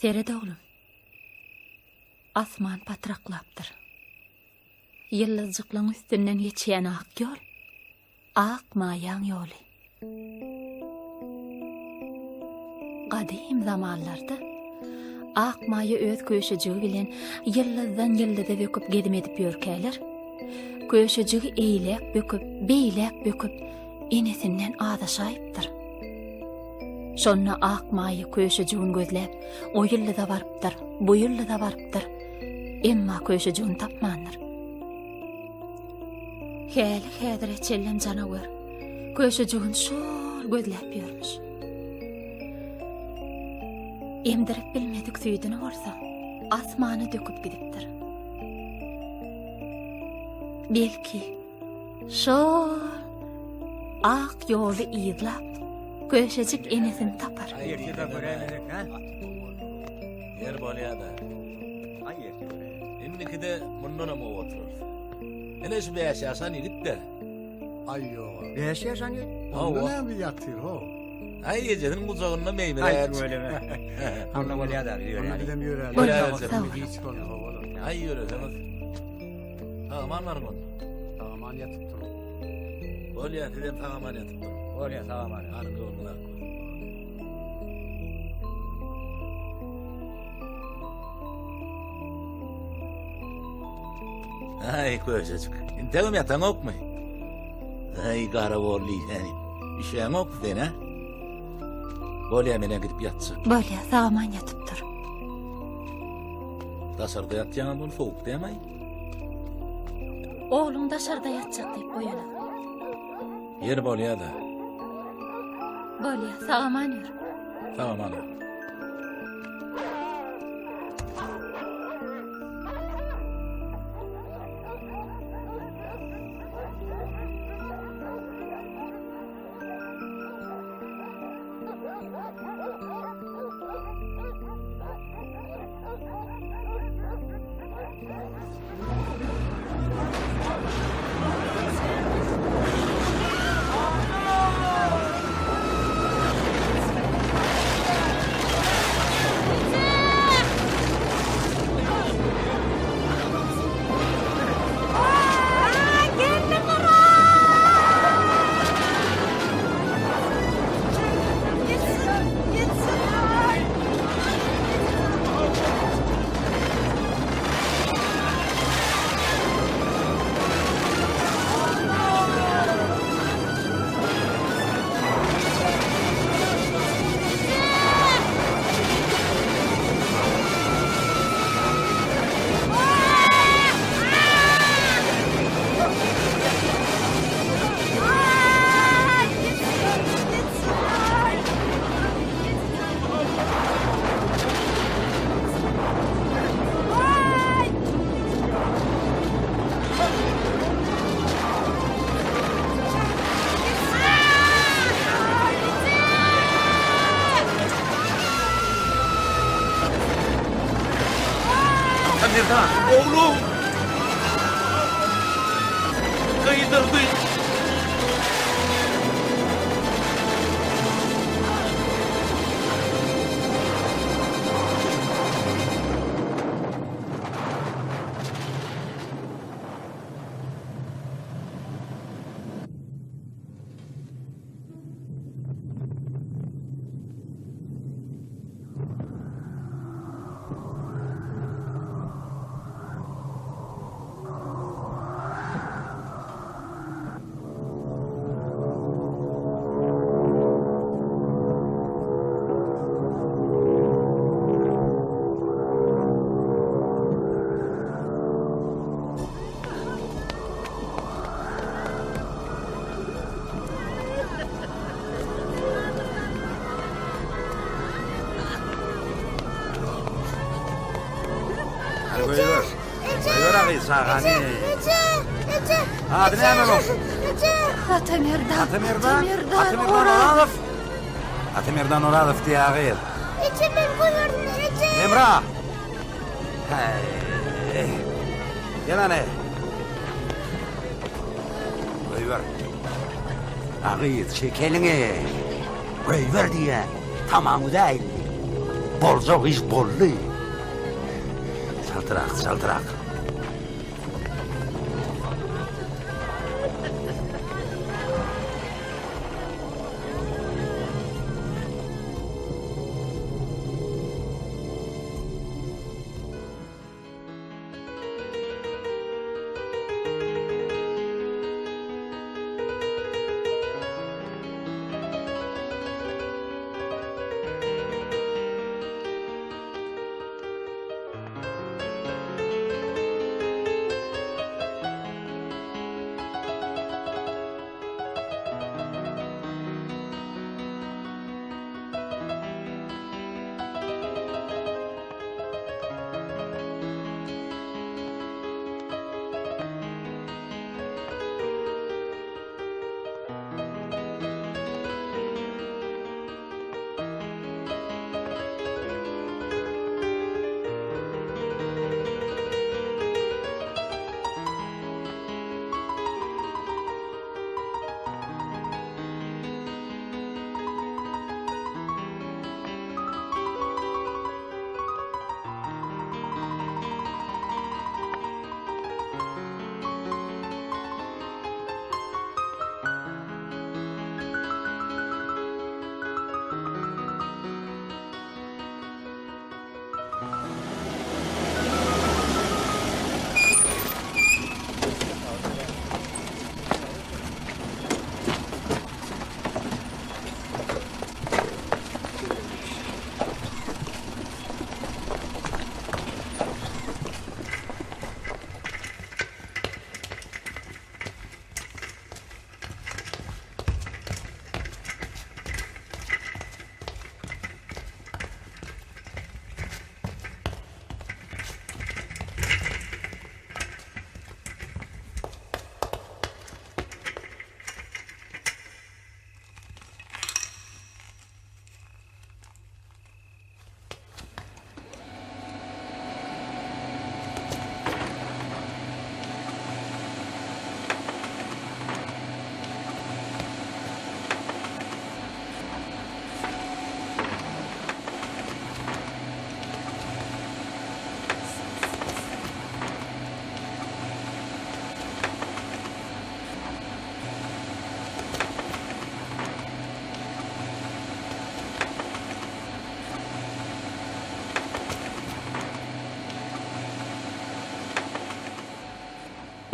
Seret oglum. Asman patraklapdyr. Ýyldyzjyklaň üstünden geçýän ak ýol, ak maýaň ýoly. Gadym zamanlarda ak maýa öz köşejigi bilen ýyldyzdan ýyldyza böküp gezim edip ýörkäler, köşejigi eýläk böküp, beýläk böküp, enesinden azaşaýypdyr. Şonda ak maýa köşejigini gözläp, o ýyldyza barypdyr, bu ýyldyza barypdyr. Emma köşejigini tapmandyr. Häli-häzire çenlem janawer köşejigini şol gözläp ýörmüş. Emdirip bilmedik süýdüni bolsa asmana döküp gidipdir. Belki Şol ak ýoly yzlap, köşejik enesini tapar. Ýer bolýa-da. Indikide mundanam gowy oturarys. Ine şu bäş ýaşan ýigit-de. Aý ýoga. Bäş ýaşan ýigit? Onda näme ýatyr ho? Aý ejesiniň gujagynda meýmiräp. Aý tüweleme. Onda bolýa-da, ýöräli. Onda bizem ýöräli. Bolýa, sag bol. Giç boldy ho olar. Aý ýöreseňiz. Sag-aman baryň onda. Sag-aman ýatyp duruň. Bolýa, sizem sag-aman ýatyp duruň. Bolýa, sag-aman. Halyň ýoluňyz ak bolsun. Aý, köşejik. Integem ýataňokmy? Aý, gara boldy seni. Üşäňokmy sen, a? Bolýa, menem gidip ýatjak. Bolýa, sag-aman ýatyp dur. Daşarda ýatýaňam bol, sowuk dämaý? Ogluň daşarda ýatjak diýip goýana. Ýeri bolýa-da. Bolýa, sag-aman ýör. Sag-aman ýör. Atamerdan, oglum! Gyýdyrdy. Goýber. Goýber agy çagany. Eje, eje. Ady näme bu? Eje. Atamerdan. Atamerdan. Atamerdan Atamerdan Orazow. Orazow. Atamerdan Orazow diýýär gyz. Eje men goýaryn, eje. Emra. Hey. Gel hany. Goýber. A gyz, çek eliňi. Goýber diýýän. Tamaň uzä indi. Boljak iş boldy. Çaltrak, çaltrak.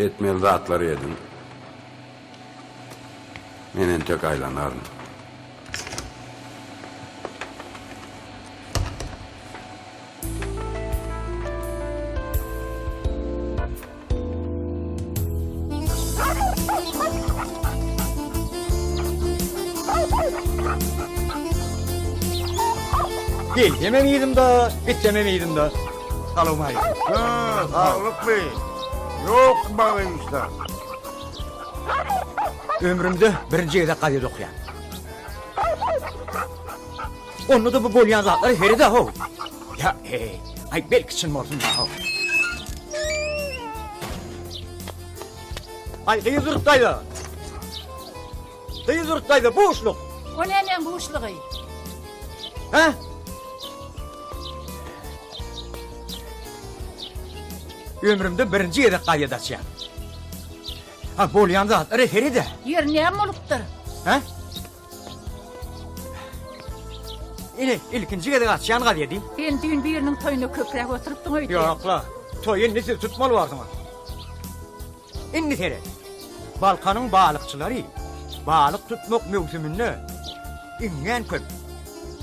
Etmeli zatlary ediň. Men entek aýlanaryn. Gelsemem yzymda, gitsemem yzymda. Salowmaleýkim. Ha, saglykmy? Ýok maňa işler. Ömrümde birinji gezek gazet okaýan. Onda-da bu bolýan zatlar heride how. Ýa, heý, aý belki çyn bolsun da how. Aý gyz durup daýza. Gyz durup daýza buşluk. O nämäň buşlugy? Hä? Ömrümde birinji gezek gaýa açýan. Ha bolýan zatlara sered-ä. Ýeri näme bolupdyr? Hä? Ine, ilkinji gezek açýan gazedi. Sen düýn biriniň toýunda köpräk oturypdyň öýdýän. Ýok-la, toýy indi siz tutmaly barsyňyz. Indi seret. Balkanyň balykçylary balyk tutmak möwsüminde iňňän köp,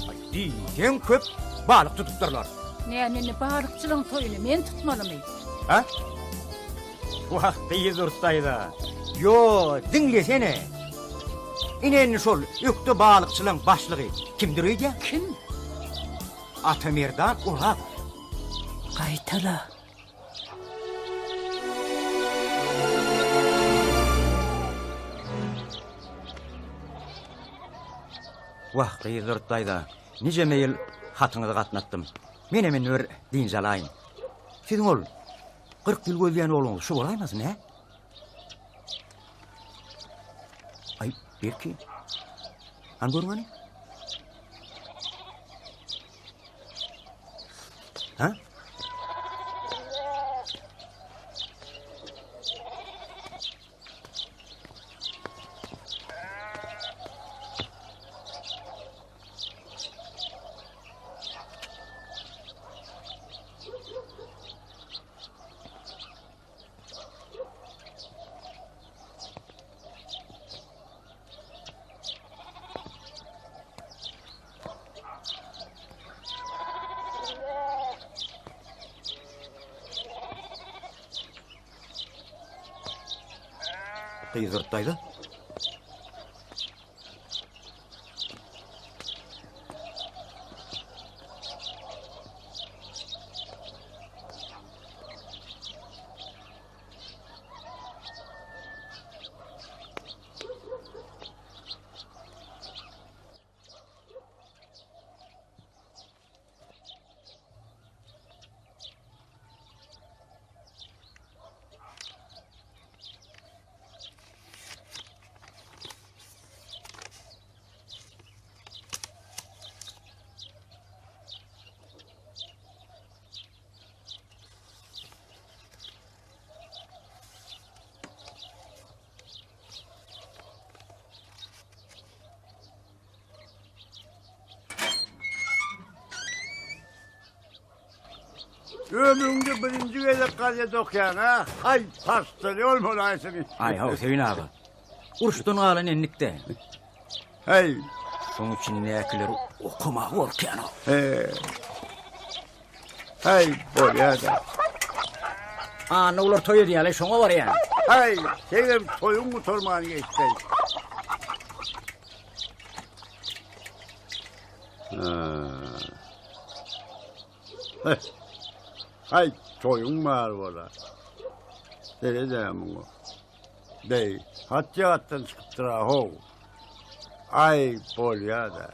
aý, diýseň köp balyk tutupdyrlar. Näme indi balykçylaryň toýuny men tutmalymy? Hä? Wah, Gyzurt daýza. Ýo, diňlesene. Ine indi şol ökde balykçylaň başlygy kimdir öýdýäň? Kim? Atamerdan Orazow. Gaýtala. Wah, Gyzurt daýza, nijeme ýyl hatyňyzy gatnatdym. Menem indi bir dynç alaýyn. Siziň ol 40 ýyl gözleýän ogluňyz şu bolaýmasyn, hä? Aý, belki. Hany görüň hany. Ha? Gyzyrt daýza. Ömrüňde birinji gezek gazet okýaň, a? Aý, pastor bolmalysyň. Aý, haw, Söýün aga. Uruşdan galan endik-de. Heý. Şoň üçin näkileri okamaga gorkýan. He. Heý, bolýa-da. Anna olar toý edýärler, şoňa barýan. Heý, senem toýuň gutarman geçdi. Haý, toýuň bar bola. Seredä muňa. Beý, hat ýatdan çykypdyr-a, how. Aý, bolýa-da.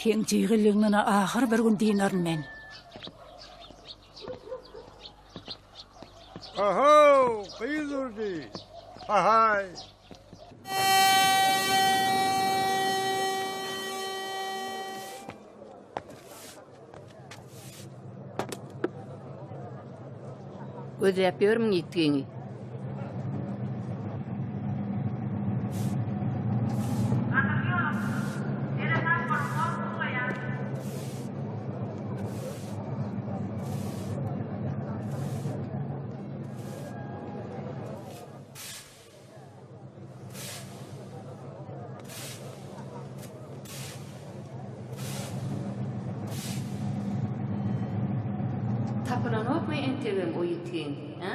Seň jygyllygyňdan-a ahyr bir gün dynaryn men. Oho, gyz urdy. Hahaý. Gözläp ýörmüň ýitgiňi? Tapylanokmy entegem o ýitgiň, hä?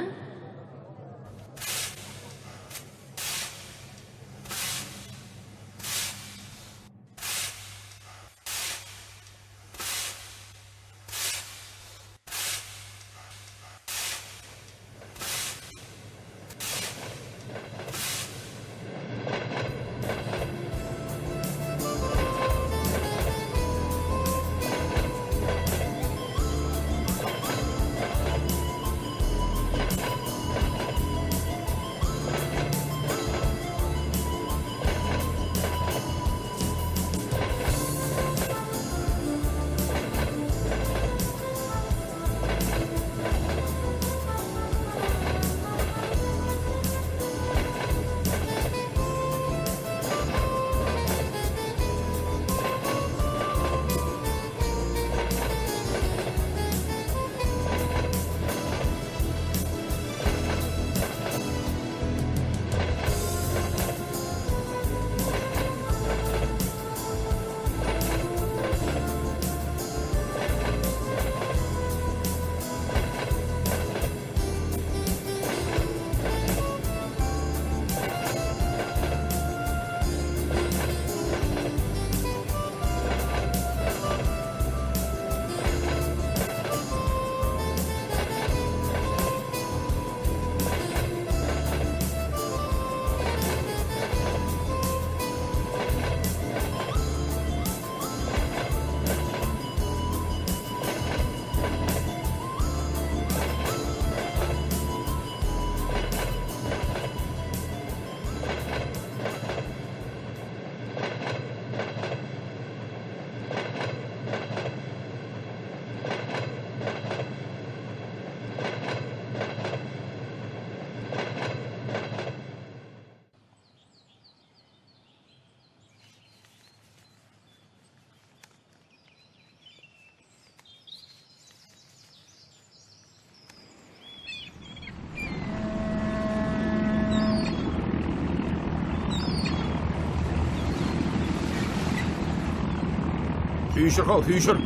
Süýşür how, süýşür.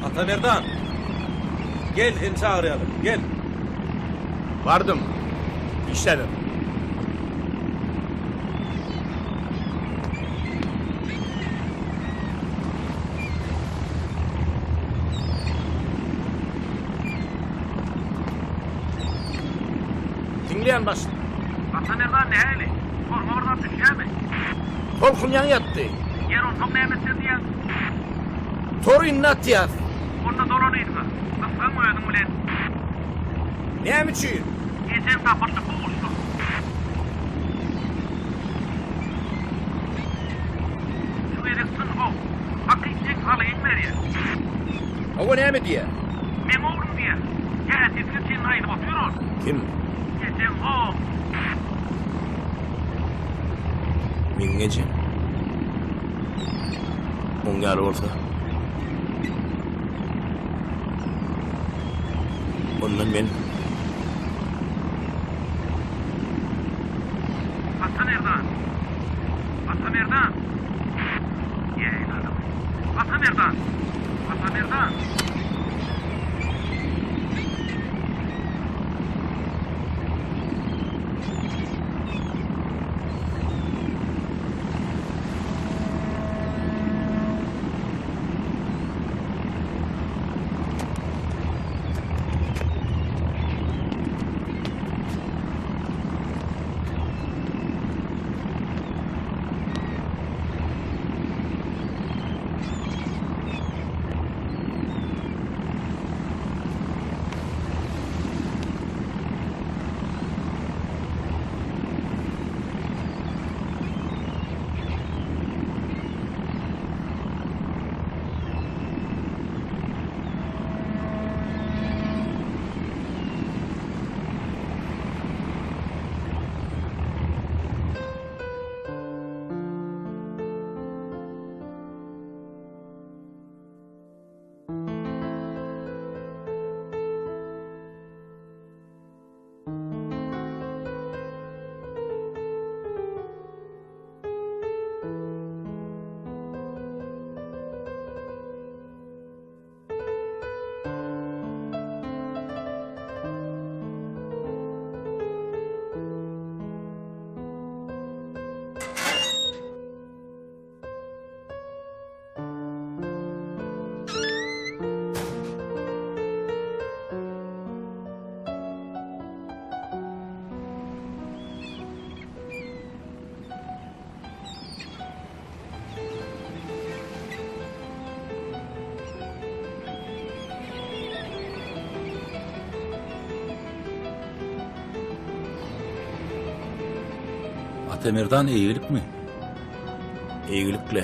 Atamerdan! Gel, seni çagyrýarlar. Gel. Bardym. Işledim. Diňleýän başlyk. Atamerdan nähili? Toruňa bir zat düşýärmi? Tolkun ýaňy ýatdy. Ýer onsoň näme etjek diýýäň? Tory indi atýas. Onda dolan yzyňa. Gysgaň özüň bilen. Näme üçin? Ejeň tapyldy buguşlyk. Şu gezek çyn how. Hakyt seň salygyň berýär. Hawa näme diýýär? Meň oglum diýýär. Häzirki çenli aýdyp otyr ol. Kim? Ejeň how. Meň ejem. Oň ýaly bolsa. Onda men. Atamerdan! Atamerdan! Ýeý, adam. Atamerdan! Atamerdan! Atamerdan eýgilikmi? Eýgilikle.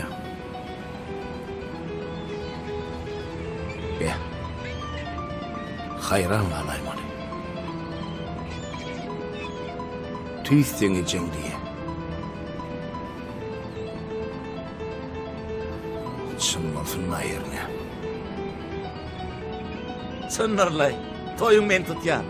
Be. Haýran galaýmaly. Tüýs seň ejeň diýe. Çyn bolsun-da ýerine. Çyndyrlaý. Toýuň men tutýan.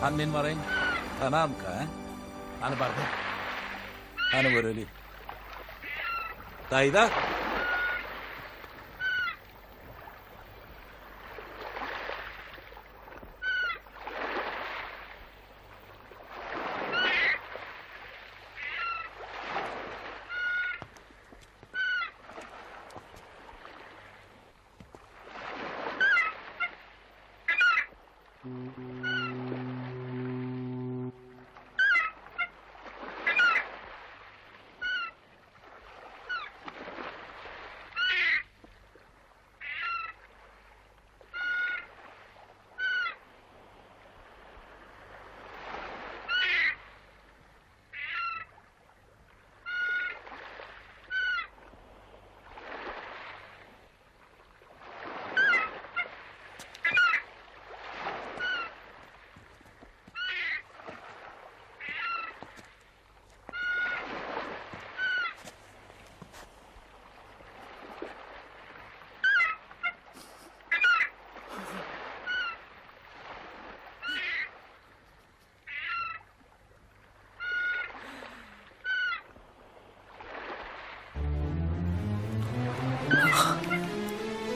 Han men baraýyn. Tanamka, hä? Hany barda. Hany göreli. Daýza.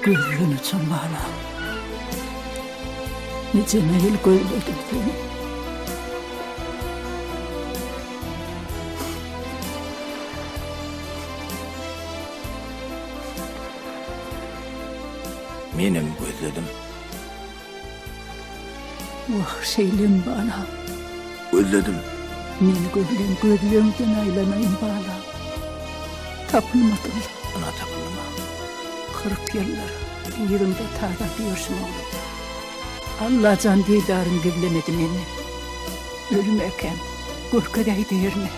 Gözden uçan balam. Nijeme ýyl gözledim seni. Menem gözledim. Wah, şeýlemi balam? Gözledim. Men gözlän gözleňden aýlanaýyn balam. Tapylmadym. Ynha tapyldyma. 40 ýyldyr yzyňda tazap ýörşüm oglum. Allajan didaryň gizlemedi menden. Ölmekäm görkezäýdi hernä.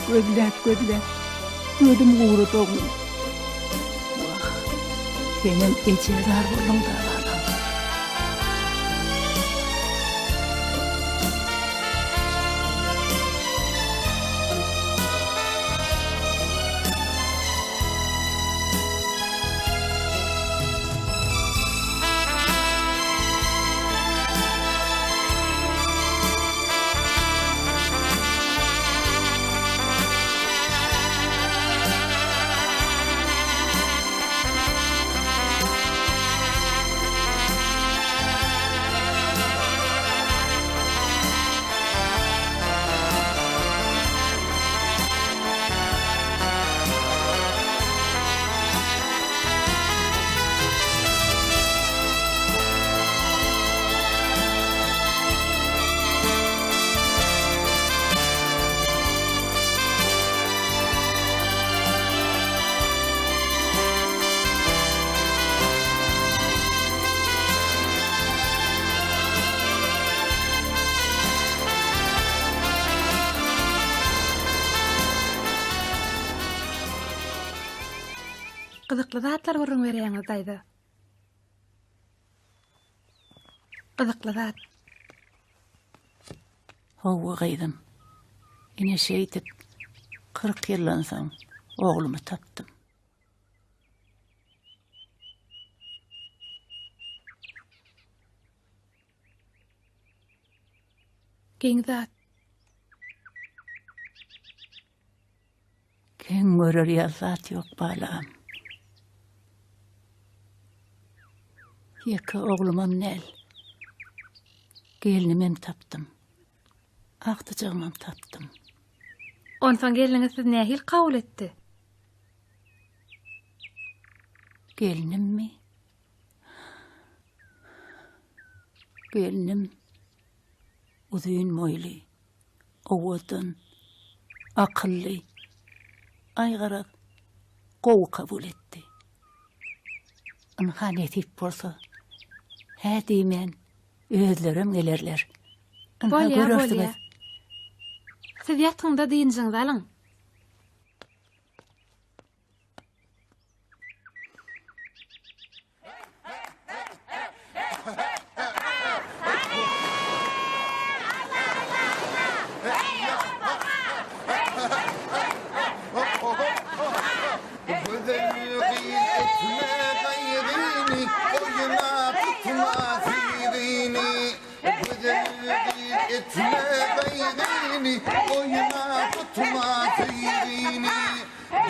Gözläp-gözläp. Gözüm gurady oglum. Wah, senem eje zar bolduň-da, balam. Gyzykly zatlar gürrüň berýäňiz, daýza. Gyzykly zat. Hawa, gyzym. Ine şeýdip, 40 ýyldan soň oglumy tapdym. Geň zat. Geň görer ýaly zat ýok, balam. Ýeke oglumam däl. Gelnimem tapdym. Agtyjagymam tapdym. Onsoň gelniňiz sizi nähili kabul etdi? Gelnimmi? Gelnim uzyn boýly, owadan, akylly, aý garaz, gowy kabul etdi. Ynha nesip bolsa, hä diýmän özlerem gelerler. Ynha Bolýa, görersiňiz. bolýa. Siz ýatyň-da dynjyňyzy alyň.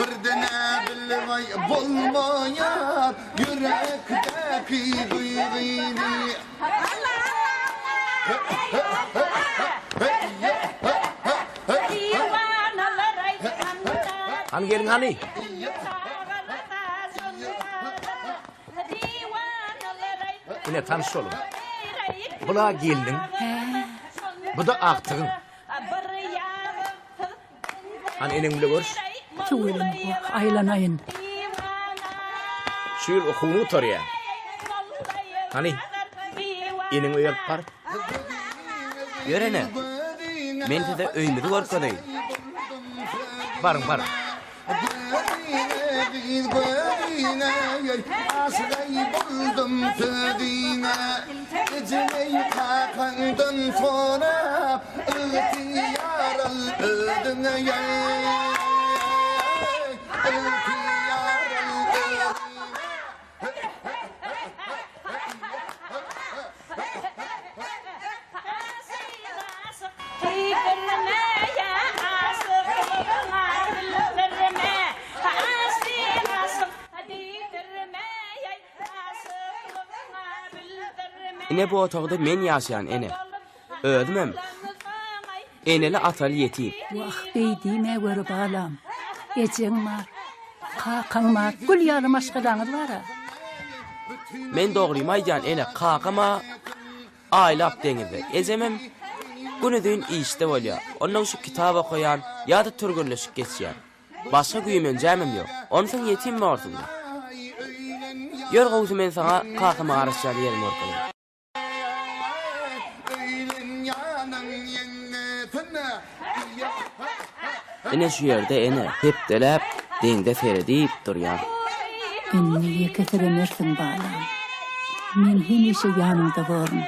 Birden-ä bilbaý bolmaýar ýürekdäki duýgyny. Hany geliň hany. Ine tanyş boluň. Bula gelniň. Bu-da agtygyň. Hany eneň bile görüş. Tüweleme wah, aýlanaýyn. Şu ýyl okuwyny gutarýar. Hany, eneňi öýe alyp bar. Ýör ene, men size öýümizi görkezeýin. Baryň, baryň. Gözüne gyz gözüne Aşygaý boldum sözüne Ejeňeý kakaňdan sorap Ygtyýar al özüňe Ygtyýar al özüňe. Ine bu otagda men ýaşaýan ene. Özümem eneli-ataly ýetim. Wah, beý diýme göri balam. Ejeň bar, kakaň bar, gül ýaly maşgalaňyz bar-a. Men dogrymy aýdýan ene, kakam-a aýlap deňizde, ejemem günuzyn işde bolýar. Onnoň şu kitap okaýan ýa-da türgenleşik geçýän. Başga güýmenjämem ýok. Onsoň ýetim borsuň-da. Ýör gowusy men saňa kakama garaşýan ýerimi görkezeýin. Ine şu ýerde ene, hepdeläp. Deňze seredip durýan. Indi ýekesiremersiň, balam. Men hemişe ýanyňda borun.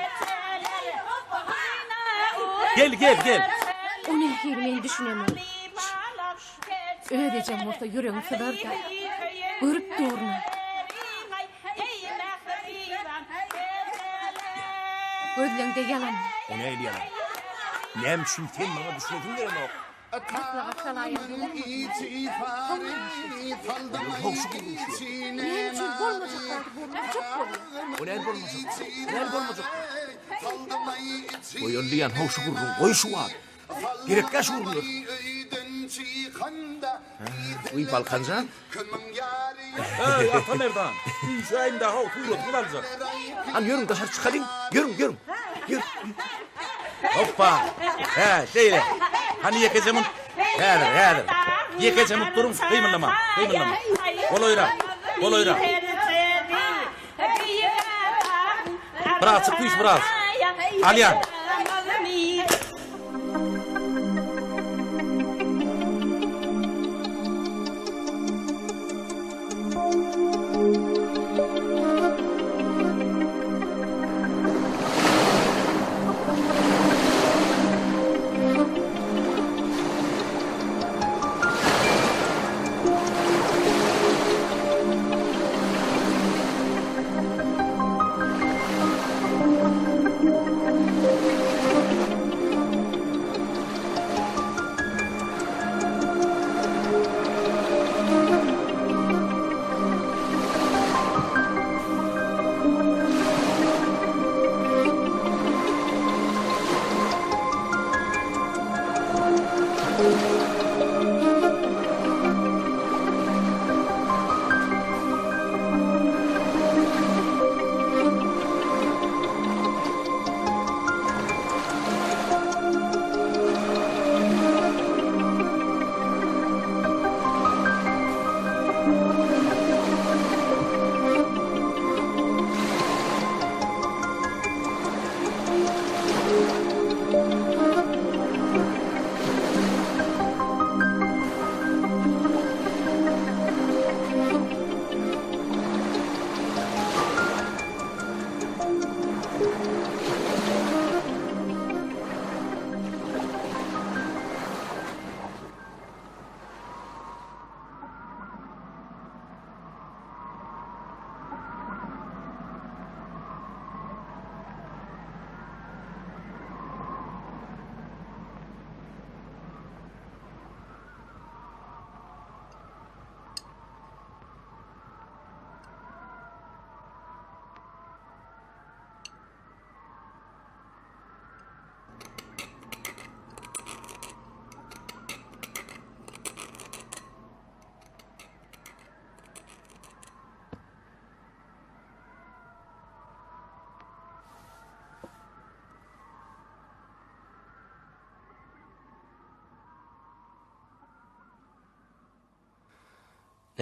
Gel, gel, gel. O nähili men düşünemok. Öz ejeň bolsa ýüregiň syzar-da. Görüp durun-a. Gözleňde ýalan. O nähili ýalan? Näme üçin sen maňa düşünesiň gelenok? Maslahat salaýan bolarmyň? Näme üçin bolmajak zady bolmajak bolýar? O nähili bolmajak? Nähili bolmajak? Goýaly diýýän how şu gürrüňi, goý şu wagt. Gerekkä şu gürrüňler. Wiý, Balkanjan. Eý, Atamerdan, üýşäýiň-dä how, suratyňyzy aljak. Hany ýörüň daşary çykalyň, ýörüň, ýörüň. Ýör. Hoppa! Hä, şeýle. Hany ýekeje munt. Häzir, häzir. Ýekeje munt duruň, gymyldamaň, gymyldamaň. Golaýrak, golaýrak. Biraz çyk düş biraz. Alýan.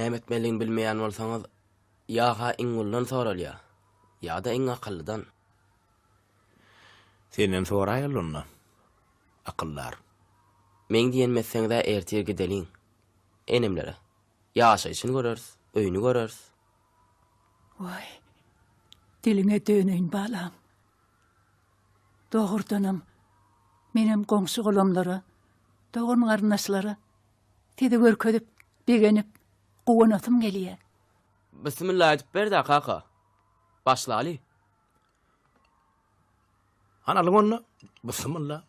Näme etmelidigini bilmeýän bolsaňyz, ýa-ha iň uludan soralýar, ýa-da iň akyllydan. Senden soraýaly onda, akyldar. Meň diýenimi etseňiz-ä ertir gideliň. Enemlere. Ýaşaýşyny göreris, öýüni göreris. Waý, diliňe döneýin, balam. Dogrudanam, menem goňşy-golamlara, dogan-garyndaşlara sizi görkezip, begenip, guwanasym gelýär. Bismilla aýdyp ber-dä, kaka. Başlaly. Hany alyň onda. Bismilla.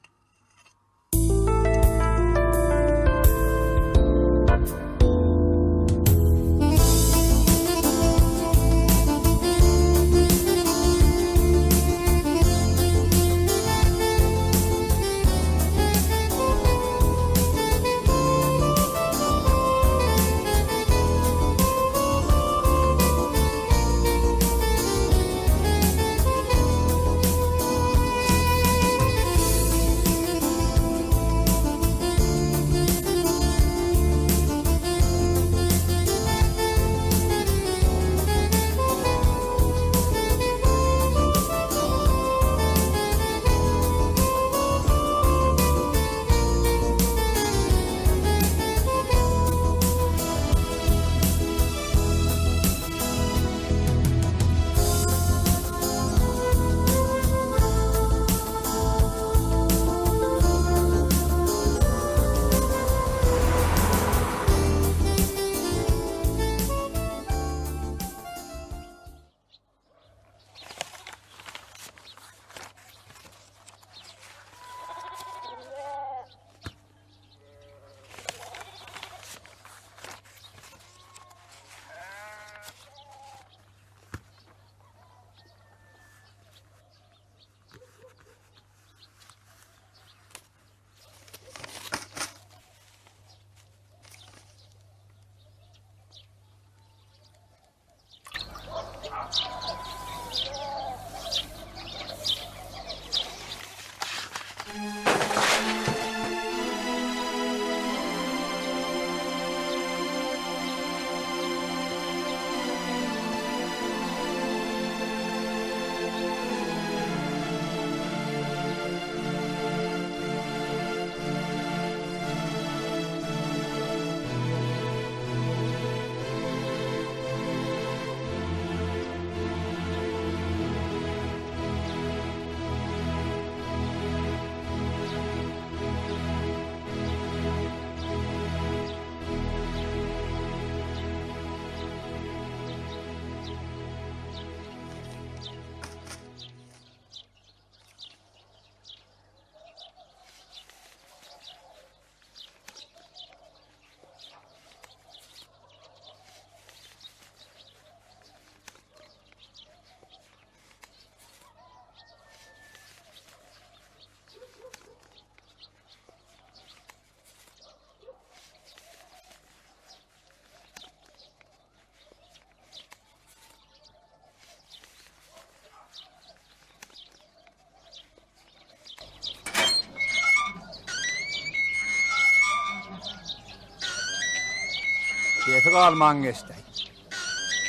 Sesi galman geçdi.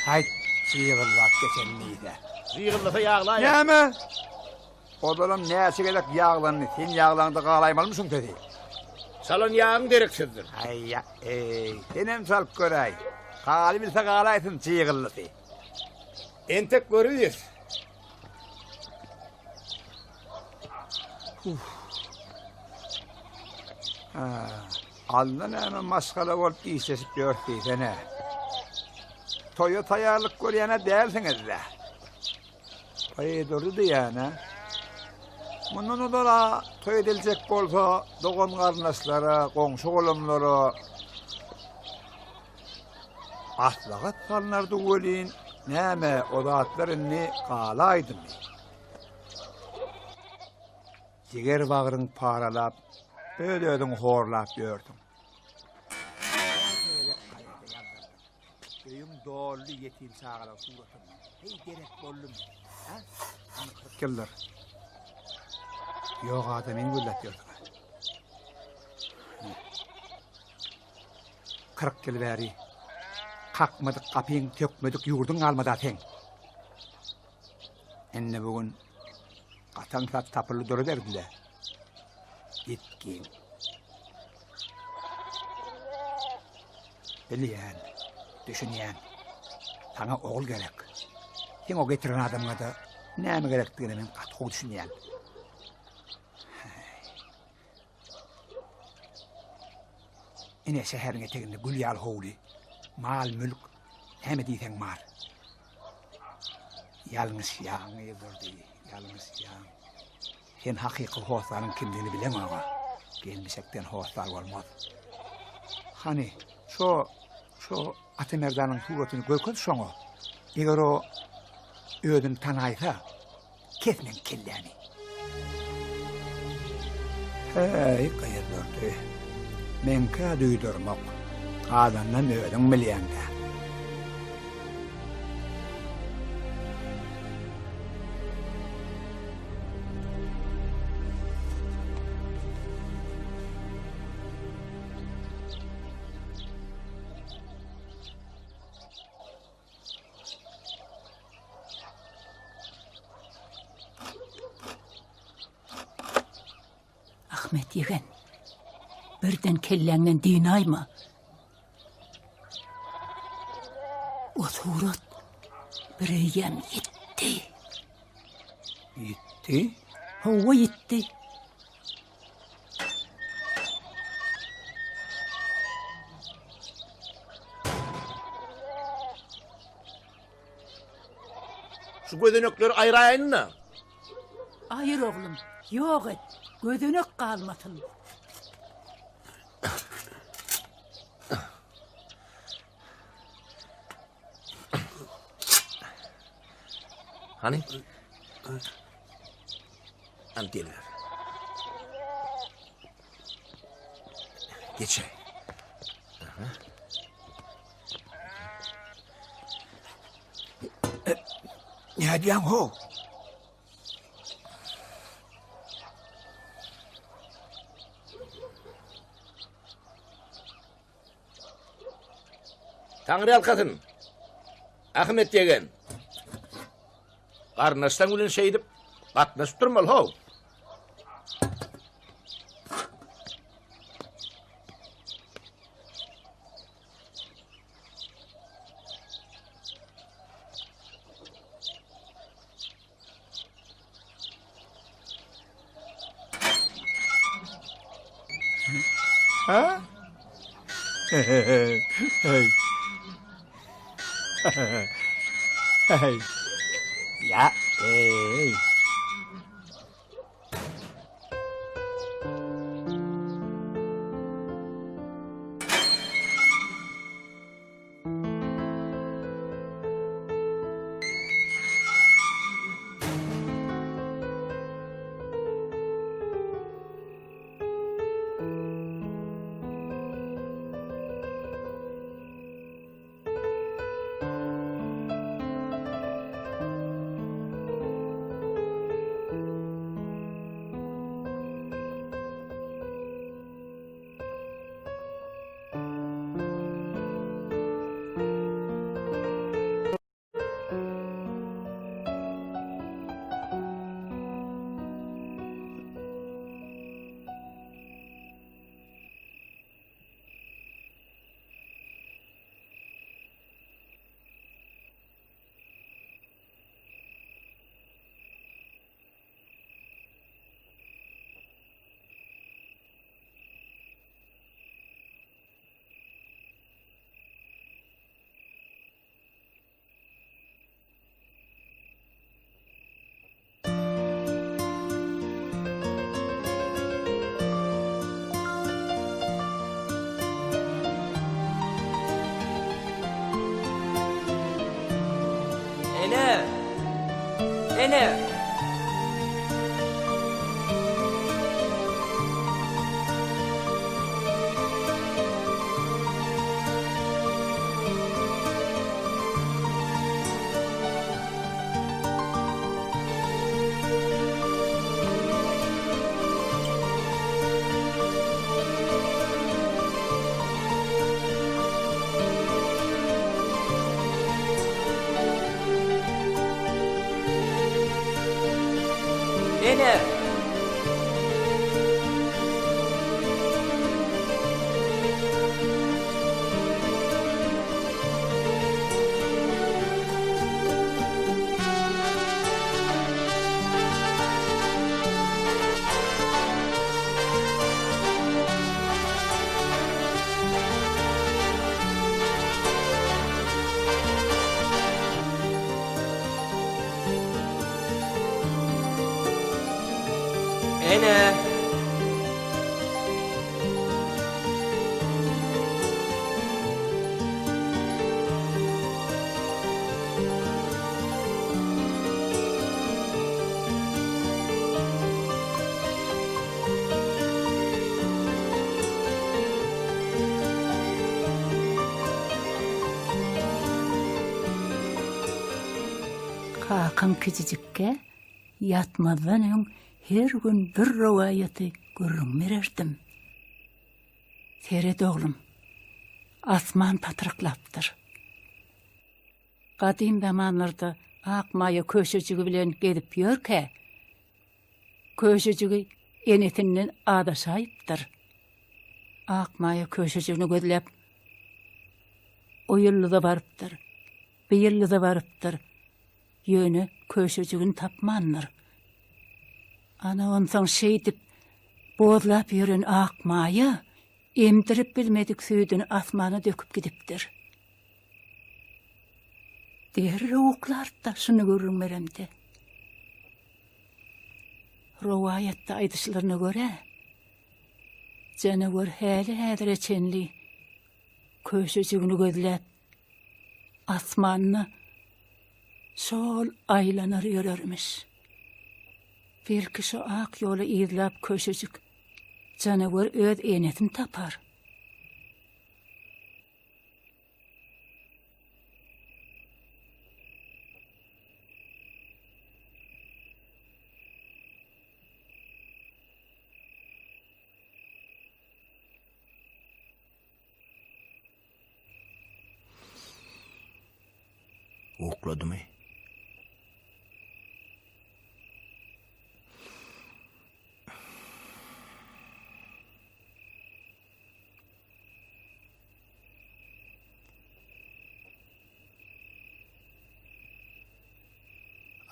Haýt, jygyllap geçen diýse. Jygyllasa ýaglaýar. Näme? Ozalam näçe gezek ýaglandy, sen ýaglaňda galaýmalymy şuň sesi? Çalan ýagyň dereksizdir. Aý, eý, senem çalyp göräý. Galybilse galaýsyn jygyllysy. Entek görüris. Alna näme maşgala bolup işleşip ýörüs diýsene. Toýa taýýarlyk görýän-ä dälsiňiz-dä. Toý durdy diýýän-ä. Mundan ozal-a toý ediljek bolsa, dogan-garyndaşlara, goňşy-golamlara maslahat salnardy welin, näme, o zatlar indi galaýdymy? Jiger-bagryň paralap, öz-özüňi horlap ýörsüň. Öýüň doldy ýetim çagalar suratyndan. Heý gerek boldumy? Hä? Indi 40 ýyldyr. Ýok adamyny gözläp ýörsüň. 40 ýyl bäri kakmadyk gapyň, sökmedik ýurduň galmady-a seň. Indi bu gün gatan sat tapyldy duruberdi-le. Ýitgin. Bilýän, düşünýän. Saňa ogul gerek. Seň o getiren adamyňa-da näme gerekdigine men gaty gowy düşünýän. Ine şäheriň eteginde gül ýaly howly, mal-mülk, näme diýseň bar. Ýalňyşýaň, Gyzdurdy, ýalňyşýaň. Sen hakyky hossaryň kimdigini bileňok-a. Gelmişekden hossar bolmaz. Hany, şo, şo Atamerdanyň suratyny görkez şoňa. Eger o özüni tanaýsa, kes meň kellämi. Häý, Gyzdurdy, meňkä duýdurmak, galanynam özüň bilýäň-dä. Ahmet ýegen, birden kelläňden dynaýma. O surat bireýýäm ýitdi. Ýitdi? Hawa, ýitdi. Şu gözenekleri aýraýyn-da. Aýyr oglum, ýok et, gözenek galmasyn. Hany? Hany geliber. Geçäý. Aha. Nädýäň ho? Taňryýalkasyn. Ahmet ýegen. Garyndaşlaň bilen şeýdip gatnaşyp durmaly how. Ha? Hey. Hey. Ya, hey. Ene! Ene! Ene! Kakam kiçijikkä ýatmazdan öň her gün bir rowaýaty gürrüň bererdim. Seret oglum, asman patyraklapdyr. Gadym zamanlarda Akmaýa köşejigi bilen gezip ýörkä, köşejigi enesinden azaşaýypdyr. Akmaýa köşejigini gözläp, o ýyldyza barypdyr, bu ýyldyza barypdyr, ýöne köşejigini tapmandyr. Ana, onsoň şeýdip bozlap ýören Akmaýa emdirip bilmedik süýdüni asmana döküp gidipdir. Derrew uklardy-da şuny gürrüň beremde. Rowaýatda aýdyşlaryna görä, janawer häli-häzire çenli köşejigini gözläp, asmanda şol aýlanar ýörermiş. Belki şo ak ýoly yzlap köşejik janawer öz enesini tapar. Ukladymy?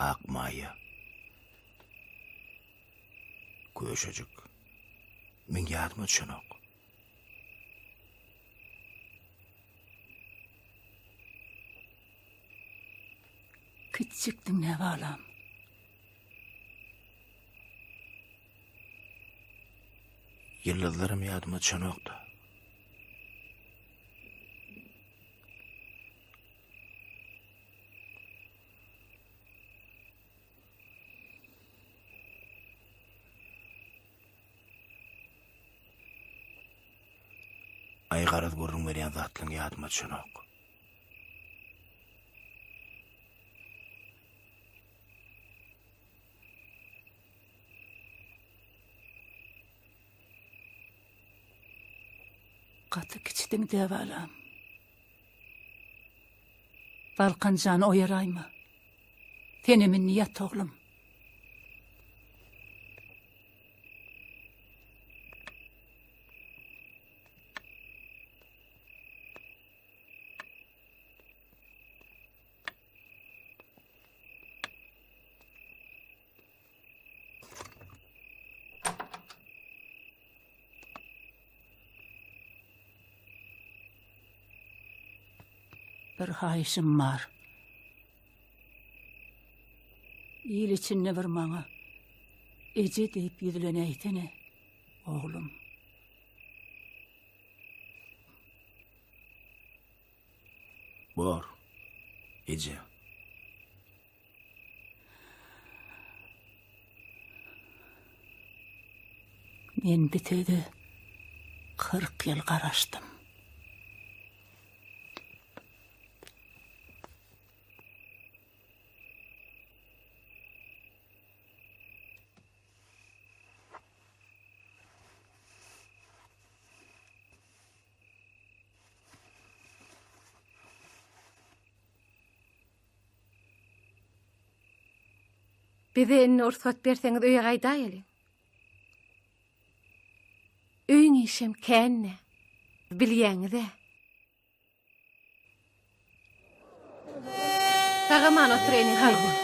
Akmaýa. Köşejik. Meň ýadyma düşenok. Kiçijikdiň nä balam. Ýyldyzlaram ýadyma düşenokda. Aý garaz gürrüň berýän zatlaryň ýadyma düşenok. Gaty kiçidiň-dä balam. Balkan jan oýaraýma. Senem indi ýat oglum. Bir haýyşym bar. Il içinde bir maňa eje diýip ýüzlenäýsene, oglum. Bor, eje. Men bi söze 40 ýyl garaşdym. Bize indi rugsat berseňiz öýe gaýdaýalyň. Öýüň işem kän-dä. Bilýäňiz-ä. Sag-aman otur ene. Sag bol.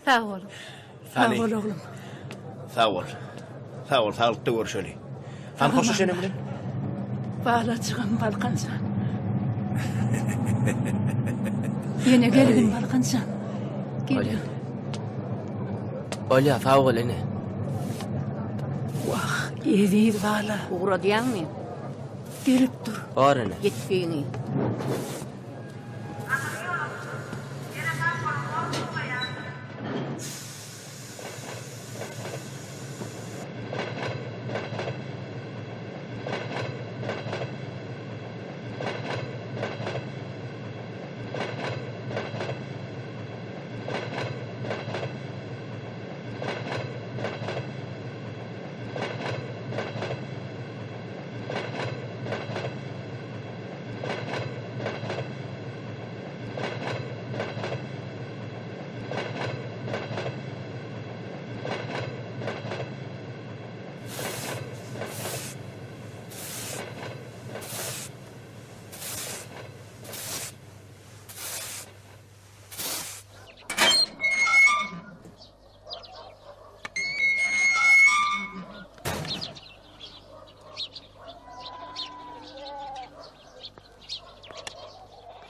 Sag bol. Sag boluň. Sag bol oglum. Sag bol. Sag bol, saglykda görüşeli. Hany hoşlaş enem bilen. Balajygym Balkan jan. Ýene gelgin Balkan jan. Gelgin. Bolýa, sag bol ene. Wah, eziz bala. Ugradýaňmy? Gelip dur. Bar ene. Ýetgiňi.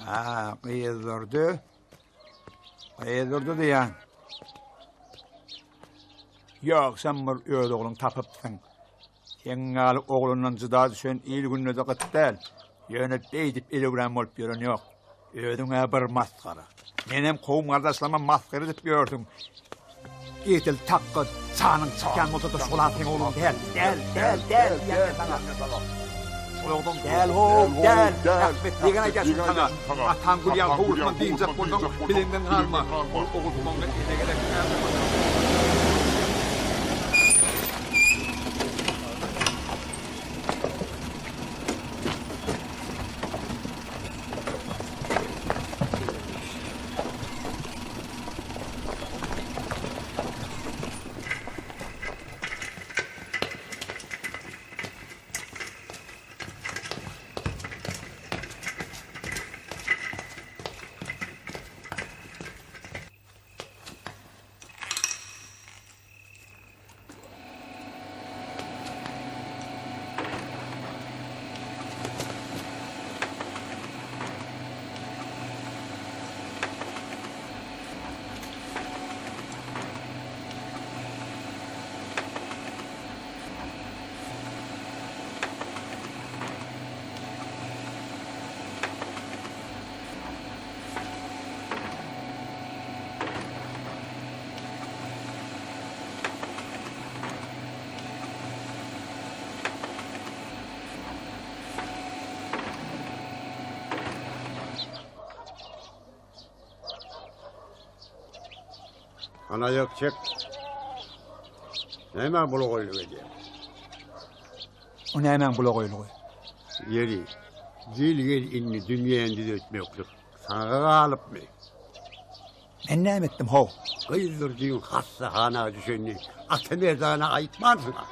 Ha, gyzdurdy. Gyzdurdy diýýän. Ýok, sen bir öz ogluň tapypsyň. Seň ýaly oglundan jyda düşen il-günde-de gyt däl. Ýöne beýdip elewrän bolup ýören ýok. Özüň-ä bir masgara. Menem kowum-gardaşlaryma masgara edip ýörsüň. Edil takga janyň çykýan bolsa-da şol-a seň ogluň däl. Däl, däl, däl diýýän men saňa. Şol ogluň däl how, däl. Ahmet ýegen aýdýar şuny saňa. Ataň gül ýaly howlusyndan dynjak bolsaň, biliňden galma. Ol ogul soňra ene gerek däl. Ana ýok çek. Näme bulagoýlyk edýär? O nämäň bulagoýlygy? Ýeri, gel gel indi dünýäni düzetmeklik saňa galypmy? Men näme etdim how? Gyzdurdyň hassahana düşenini Atamerdana aýtmansyň-a.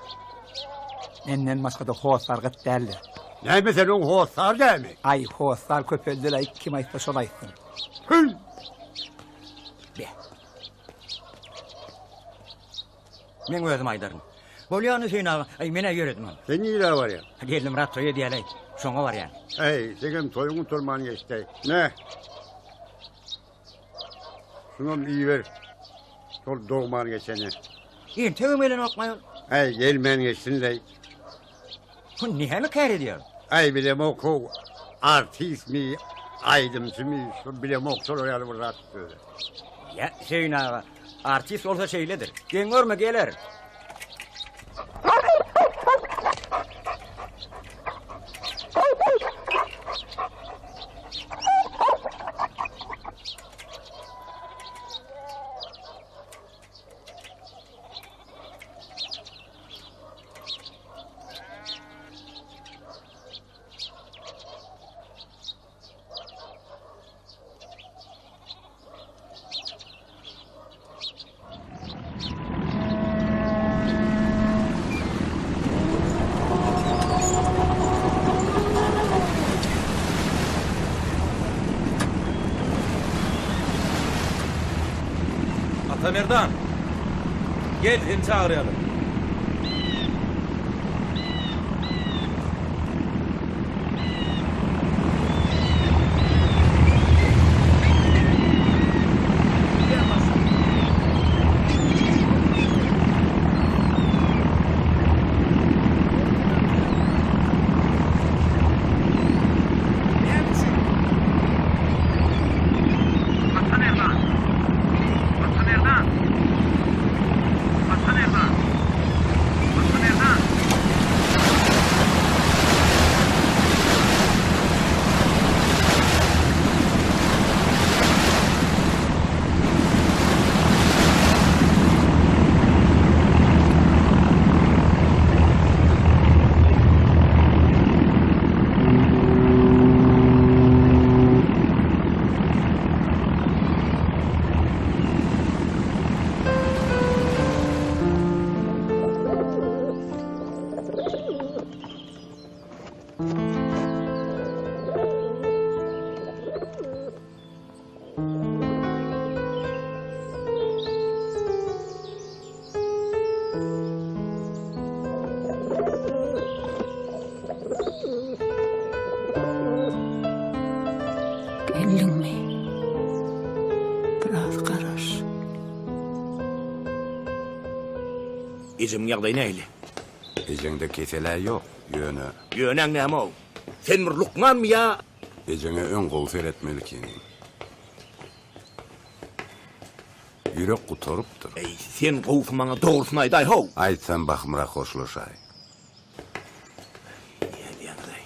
Menden başga-da hossar gyt däldi. Näme sen oň hossary dälmi? Aý, hossar köpeldi-laý, kim aýtsa şol aýtsyn. Hüý! Be. Meň özüm aýdaryn. Bolýan Hüseýin aga, aý men-ä ýöredim ony. Sen nirä barýaň? Geldimyrat toý edýäleý, şoňa barýan. Äý, seňem toýuň gutarman geçdi-äý. Me! Şunam iýiber. Şol dogman geçeni. Entegem gelenokmaý ol? Äý, gelmän geçsin-leý. Bu näme kär edýär? Äý, bilemok how, artistmi, aýdymçymy, şo bilemok, şolar ýaly bir zat özi. Ýa, Söýün aga, artist bolsa şeýledir. Geň görme, geler. Atamerdan! Gel, seni çagyrýarlar. Geldiňmi? Biraz garaş. Ejemiň ýagdaýy nähili? Ejeňde kesel-ä ýok, ýöne. Ýöneň näme-ow? Sen bir lukmanmy ýa? Ejeňe öň gowy seretmeli ekeniň. Ýürek gutarypdyr. Eý, sen gowusy maňa dogrusyny aýdaý-how! Aýtsam bahymrak hoşlaşaý. Nädýäňiz-aý?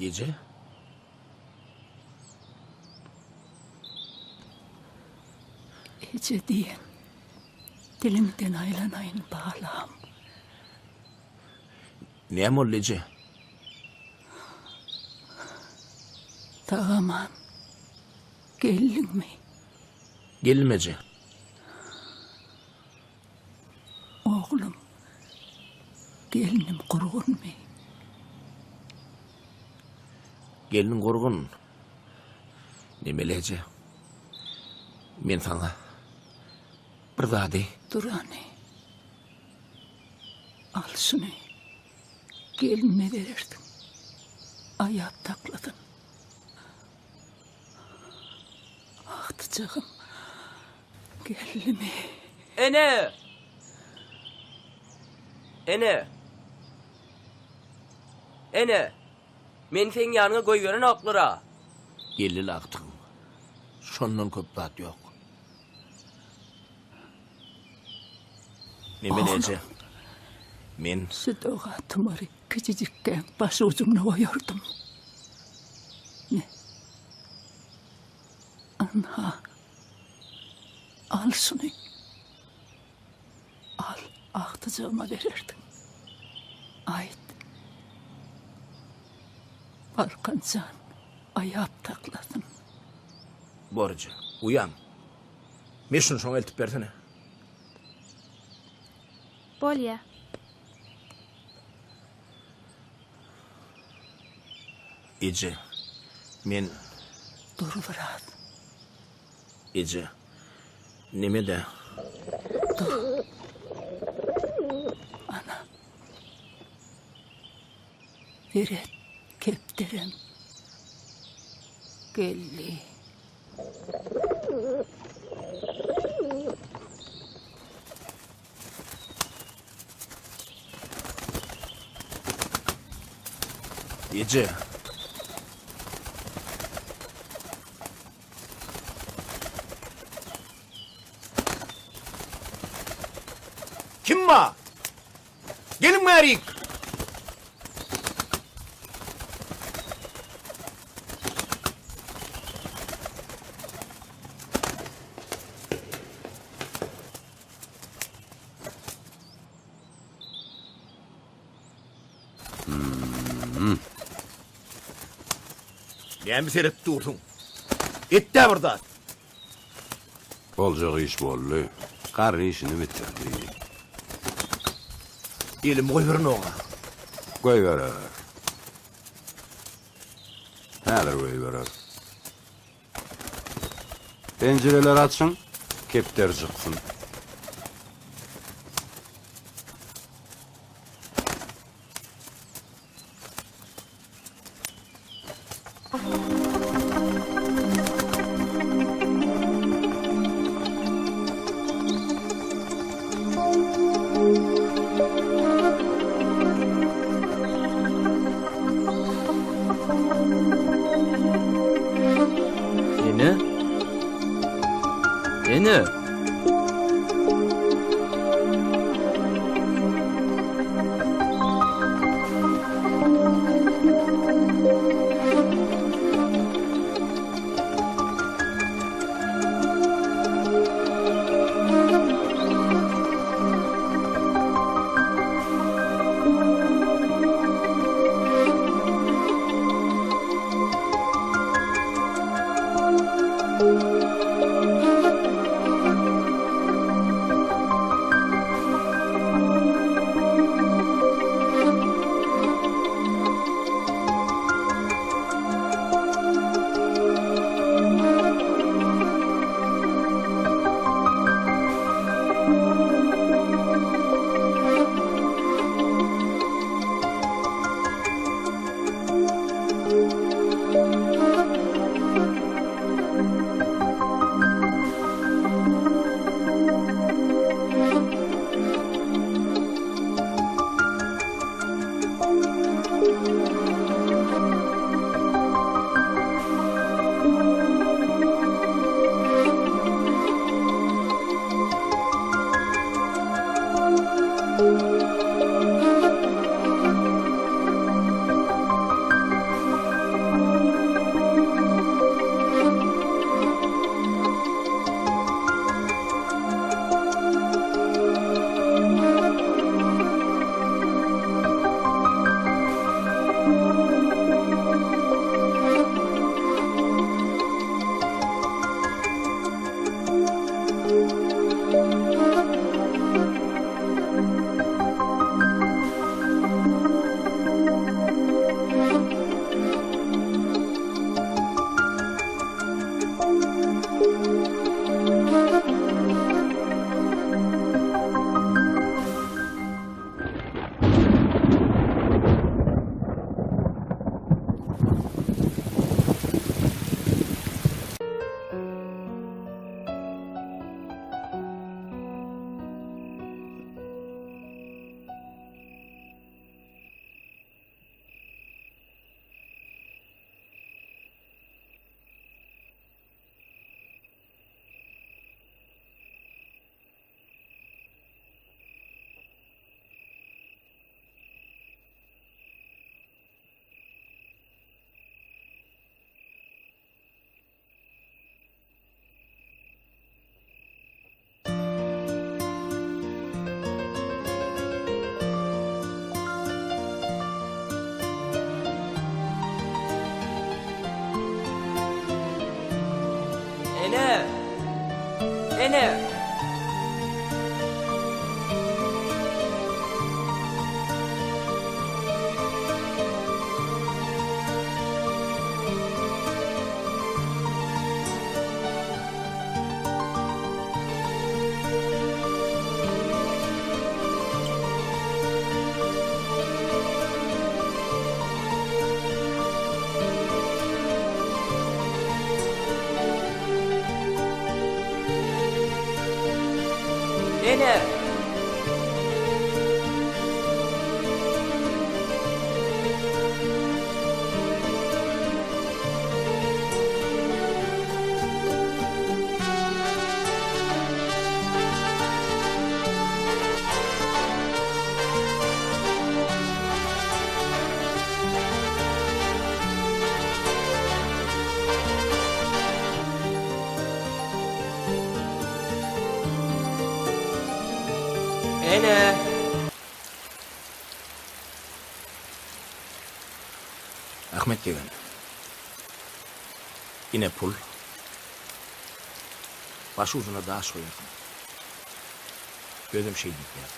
Eje? Eje diýen diliňden aýlanaýyn balam. Näme boldy eje? Sag-aman geldiňmi? Geldim eje. Oglum, gelnim gurgunmy? Gelniň gurgun. Nemeli eje? Men saňa bir zady. Dur hany. Al şuny. Gelnime berersiň. Aýap saklasyn. Agtyjagym geldimi? Ene! Ene! Ene! Meni seň ýanyňa goýberenoklar-a. Geldi-le agtygym. Şondan köp zat ýok. Nemeli eje? Men. Şu doga tumary kiçijikkäň başujumda goýardym. Me. Ynha. Al şuny. Al, agtyjagyma bererdiň. Aýt. Balkan jan aýap saklasyn. Bor eje, uýam. Me şuny şoňa eltip bersene. Bolýa. Eje, men. Dur biraz. Eje, neme-dä? Dur. Ana. Seret, kepderem geldi. Eje. Kim bar? Geliň bärik! Näme seredip dursuň? Et-dä bir zat! Boljak iş boldy. Garry işini bitirdi. Elimi goýberin oňa. Goýberer. Häzir goýberer. Penjireleri açyň, kepderi çyksyn. Ene? Ene? Ene! Ene! Ene! Ene! Ahmet ýegen. Ine pul. Baş ujuna daş goýarsyň. Özem şeý diýip ýaz.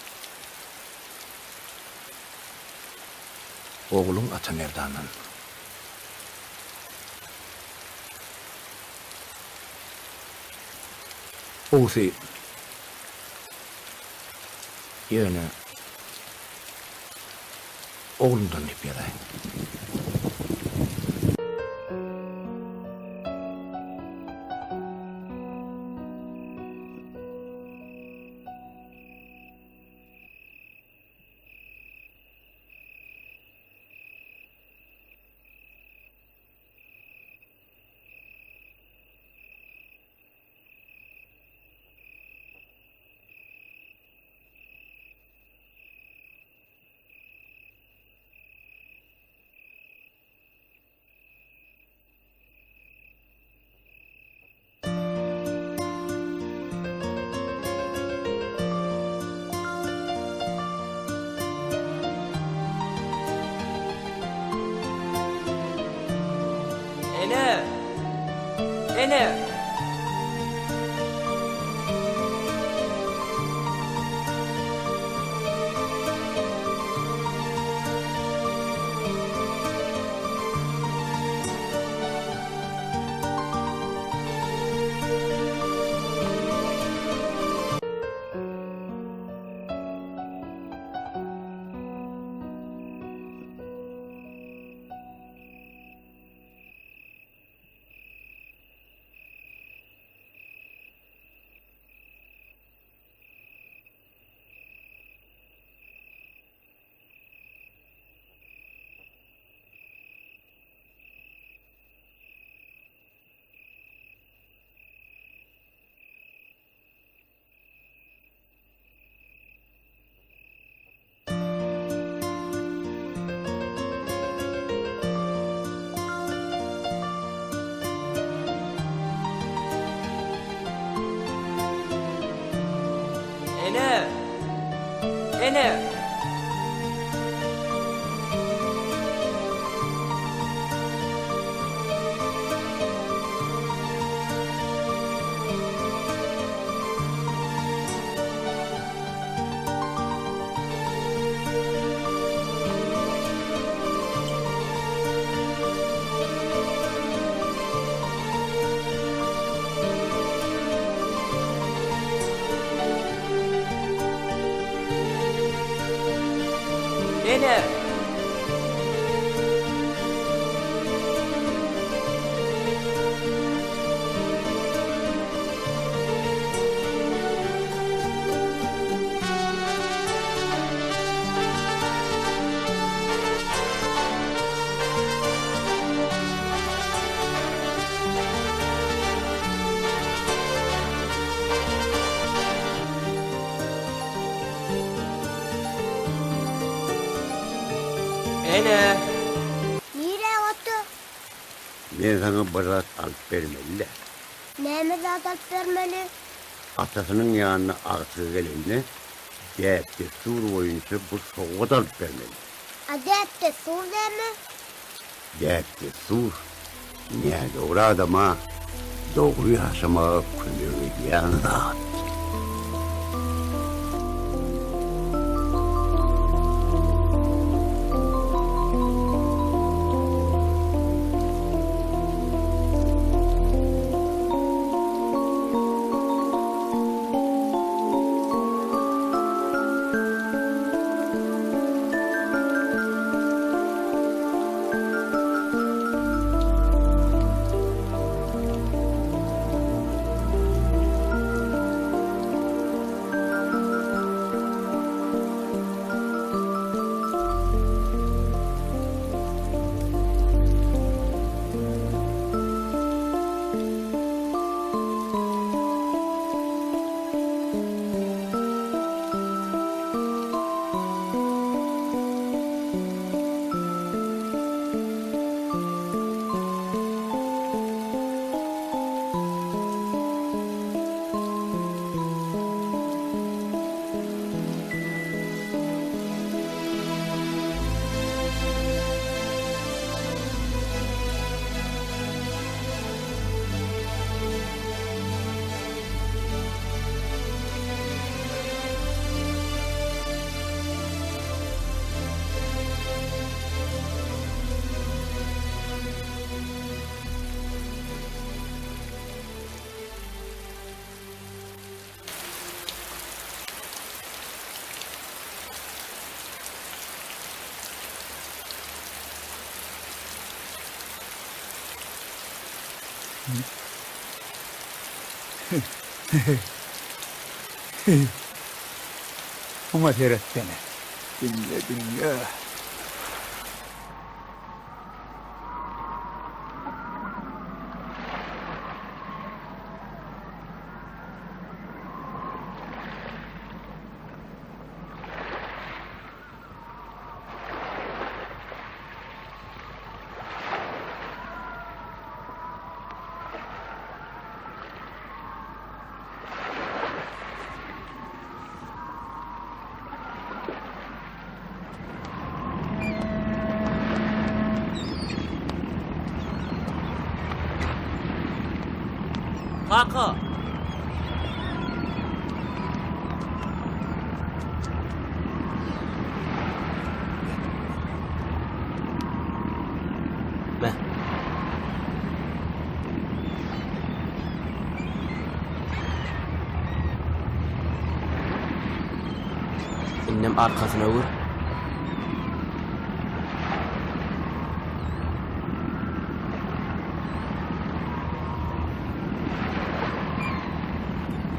Ogluň Atamerdandan. Gowusy, ýöne oglumdan diýip ýazaý. Ene! Ene! Ene! Ene! Ene! Ene! Nirä otdy? Men saňa bir zat alyp bermeli-dä. Näme zat alyp bermeli? Atasynyň ýanyna agtygy gelende, däp-dessur boýunça bir sowgat alyp bermeli. A däp-dessur näme? Däp-dessur nädogry adama dogry ýaşamaga kömek edýän zat. Muňa seretsene. Diňle, diňle. Kaka! Me. Indem arkasyna öwür.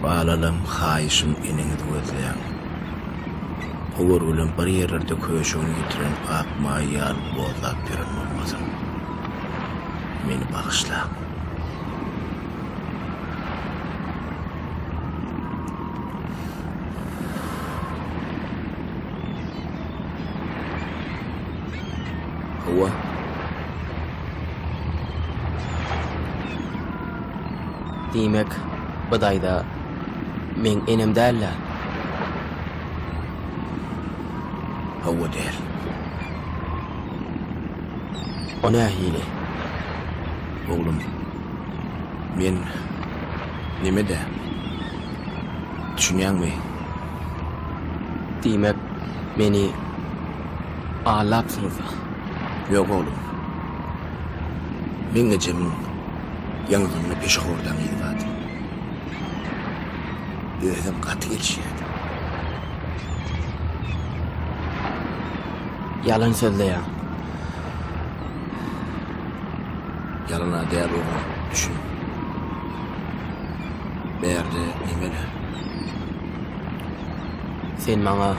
Balalam haýyşym eneňizi gözläň. Howar bilen bir ýerlerde köşegini ýitiren ak maý ýaly bozlap ýören bolmasyn. Meni bagyşlaň. Hawa. Diýmek, bu daýza meň enem däl-dä? Hawa, däl. O nähili? Oglum, men neme-dä? Düşünýäňmi? Diýmek, meni aldapsyňyz-da? Ýok, oglum. Meň ejemiň ýaňagynda peşehordaň yzy bardy. Özem gaty gelişýärdi. Ýalan sözleýäň. Ýalan-a däl, oglum, düşün. Bärde neme-le? Sen maňa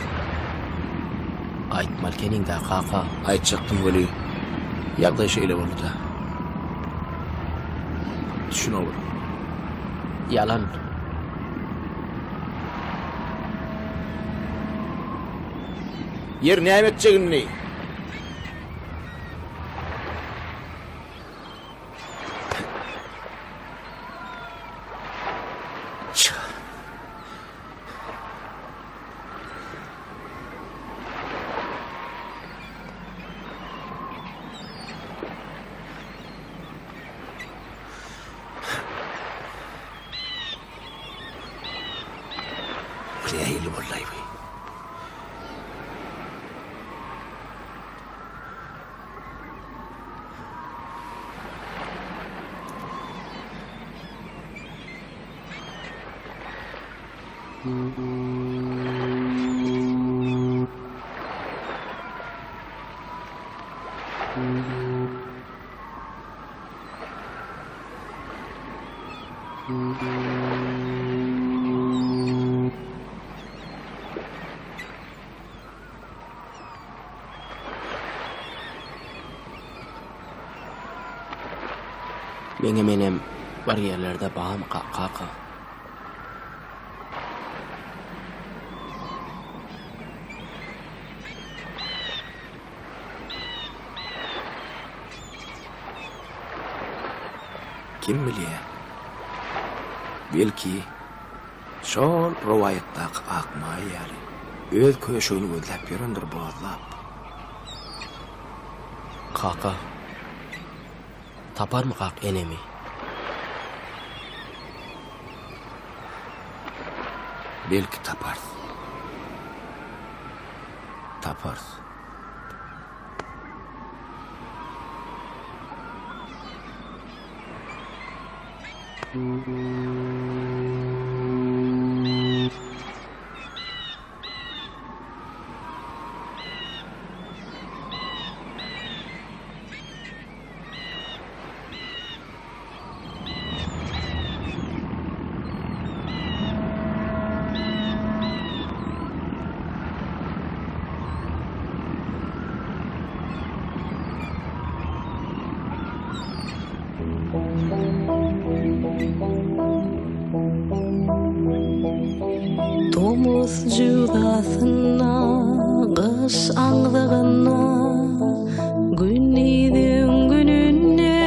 aýtmaly ekeniň-dä, kaka. Aýtjakdym weli, ýagdaý şeýle boldy-da. Düşün, oglum. Ýalan. Ýeri näme etjek indi? Bu nähili boldy-aý bu? Meňem enem bir ýerlerde bamyka, kaka? Kim bilýär? Belki, şol rowaýatdaky Akmaýa ýaly, öz köşegini gözläp ýörendir bozlap. Kaka, taparmykak enemi? Belki taparys. Taparys. Tomus jöwzasynda, gyş aňzagynda, Gündiziň gününde,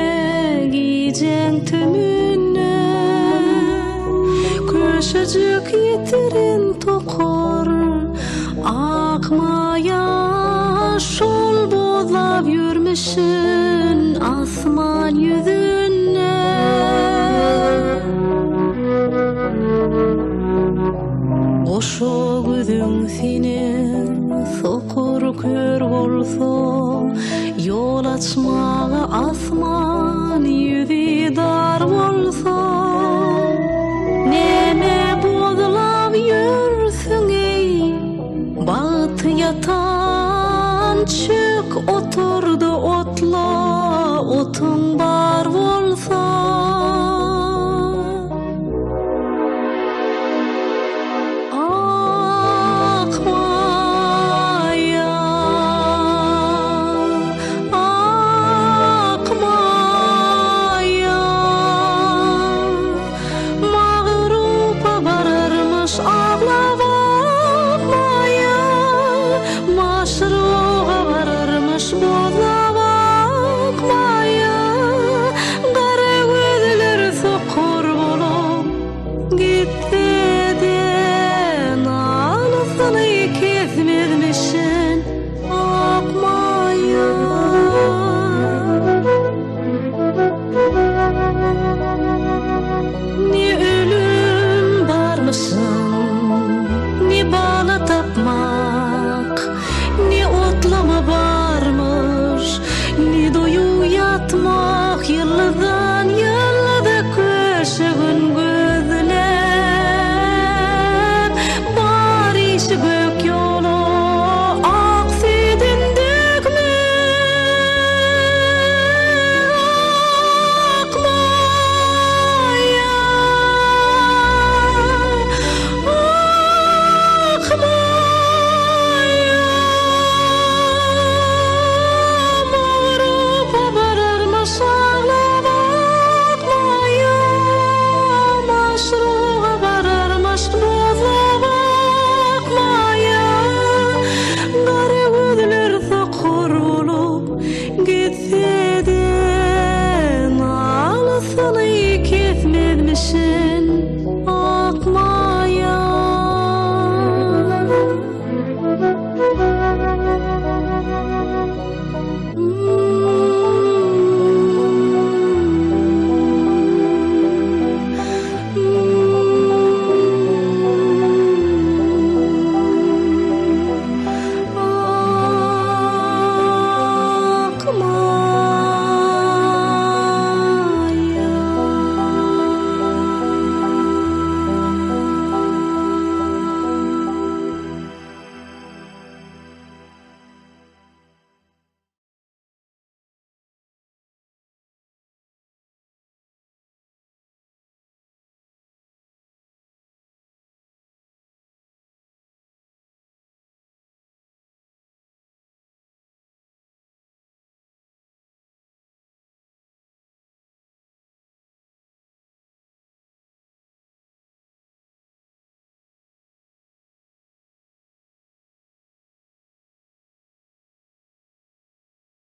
gijäň tümünde, Köşejik ýitiren tokar ak maýa Şol bozlap ýörmüşin asman ýüzünde. Goşa gözüň seniň sokur kör bolsa, Ýol açmaga asman ýüzi dar bolsa, Näme bozlap ýörsüň eý, bagty ýatan çöl.